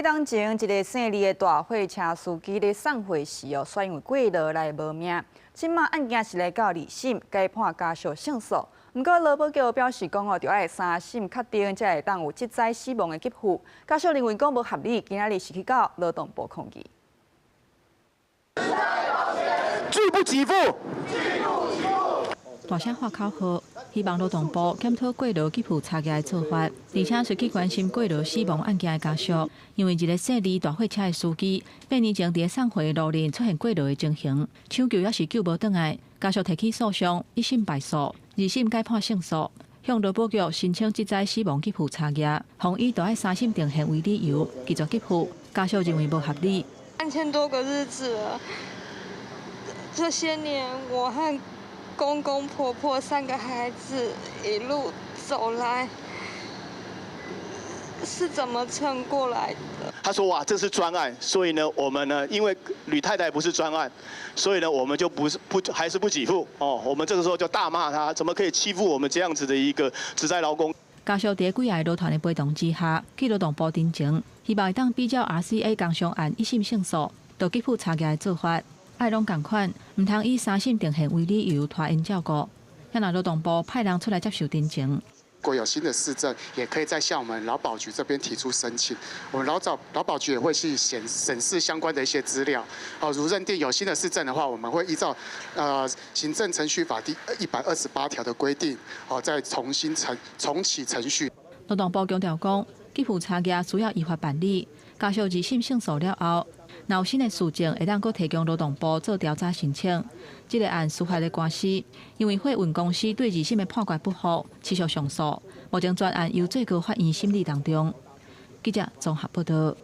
當前，一个姓李的大貨車司機咧送貨時哦，煞因為過勞來無命。這馬案件是來到二審，改判家屬勝訴。毋過勞保局表示講哦，著愛三審確定才會當有職災死亡的給付。家屬認為講無合理，今仔日是去到勞動部抗議。拒不給付。大聲喊口號，希望勞動部檢討過勞給付差額的做法，而且隨去關心過勞死亡案件的家屬，因為一个姓李大貨車的司機，8年前佇送貨路面出現過勞的情形，搶救猶是救無轉來，家屬提起訴訟，一審敗訴，二審改判勝訴，向勞保局申請職災死亡給付差額，予以著愛三審定讞為理由拒絕給付，家屬認為無合理。3000多個日子了，這些年我和公公婆婆三個孩子一路走來，是怎麼撐過來的？他說：哇，這是專案，所以呢，我們呢，因為呂太太不是專案，所以呢，我們就不是不還是不給付哦。我們這個時候就大罵他，怎麼可以欺負我們這樣子的一個職災勞工？家屬佇幾个勞團的陪同之下，去勞動部陳情，希望會當比照 RCA 工傷案一審勝訴，就給付差額的做法。愛攏仝款，毋通以三審定讞為理由拖延照顧。遐若勞動部派人出來接受陳情。如果有新的事證，也可以再向我們勞保局這邊提出申請。我們勞保局也會去審視相關的一些資料。好，如認定有新的事證的話，我們會依照行政程序法第128條的規定，好，再重新重啟程序。勞動部強調講，給付差額需要依法辦理。家屬二審勝訴了後，若有新的事證，會當閣提供勞動部做調查申請。這个案司法的官司，因為貨運公司對二審的判決不服，持續上訴。目前全案由最高法院審理當中。記者綜合報道。